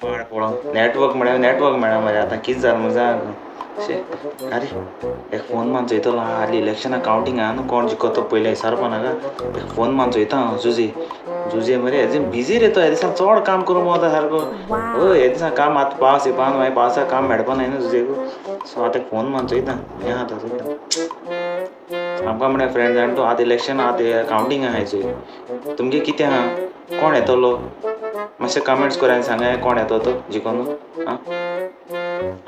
Network म्हळ्यार network मेळना मरे आतां कितें जालें म्हूण सांग. अरे एक फोन मान चोयतलो हाली इलेक्शना कावंटींग आहा न्हू, कोण जिखत तो पयलें विचारपा नाका. एक फोन मान चोयता हांव. जुजे जुजे मरे हेजे बिजी रे तो, ह्या दिसा चड काम करूंक वता सारको. हय ह्या दिसा काम आतां पावस येवपा न्हू, मागीर पावसाक काम मेळपा ना न्हू जुजेकू. सो आतां एक फोन मान चोयता हें आतां चोयता. आमकां म्हळ्यार फ्रेंड जाण तूं आतां इलेक्शन आतां कावंटींग आहा चोय, तुमगे कितें आहा, कोण येतलो मातशें कमेंट्स करून सांगाय कोण येतो तो जिखोन. आं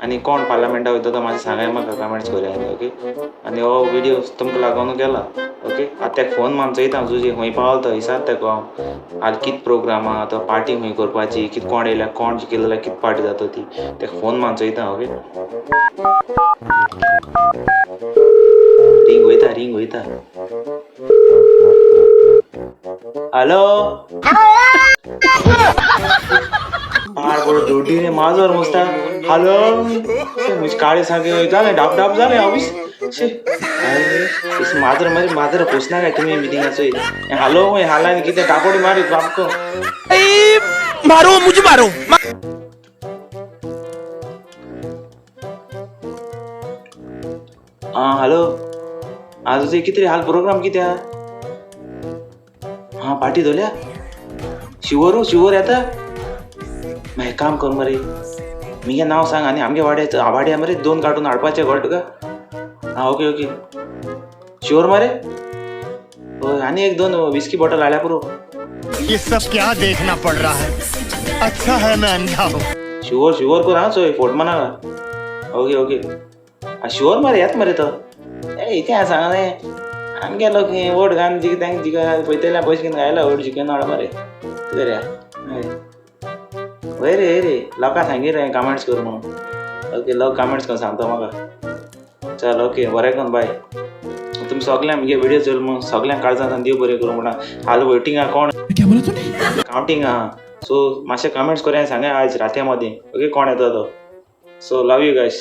आनी कोण पार्लमेंटा वयता तो मातशें सांगाय म्हाका कमेंट्स करूया. ओके आनी हो व्हिडियो तुमकां लागून केला. ओके आतां तेका फोन मान चोयता हांव जुजे खंय पावलो तो विचार तेका हांव. हाल कितें प्रोग्राम आहा तो पार्टी खंय करपाची, कितें कोण येयल्या कोण जिखले जाल्यार कितें पार्टी जाता ती, तेका फोन मान चोयता. ओके रिंग वयता रिंग वयता. हॅलो पाड बरो दोड्डी रे माजर मस्ता. हॅलो म्हजे काळे सारकें जालें डाब डाब जालें हांव. माजर मरे माजर पोसना काय तुमी मिटिंगा चोय. हॅलो हाला कितें टापोडी मारी सामको. मारो मुझे मारो. आं हॅलो आं तुजें कितें हाल प्रोग्राम कितें आहा? आं पार्टी दवरल्या शिवोरू शिवोर येता. मागीर काम कर मरे मुगे नांव सांग आनी आमगे वाड्या वाड्या मरे दोन कार्टून हाडपाचें कळ्ळें तुका. आं ओके ओके शिवर मरे. हय आनी एक दोन विस्की बॉटल हाडल्या पुरो. ये सब क्या देखना पड़ रहा है, अच्छा है मैं अंधा हूँ. शिवर शिवर कर आं चोय फोट मारनाका. ओके ओके आं शिवर मरे येता मरे तो. ए इतें आसा सांगलें आमगे लोक वोट घालून जिखता तांकां जिखा पयतल्या पयशे घेवन घायला वोट जिखून हाड मरे कितें हय हय रे हय रे लोकांक सांगी रे कमेंट्स कर म्हणून. ओके लोक कमेंट्स करून सांगता म्हाका. चल ओके बरें करून बाय. तुमी सगळ्यांक मुगे व्हिडियो चोयल म्हूण सगळ्यांक काळजांत देव बरें करूं म्हणा. हाल वोटिंग आहा कोण कावंटींग आहा सो मातशें कमेंट्स करून सांगा आज रात्या मदीं. ओके कोण येता तो. So love you guys.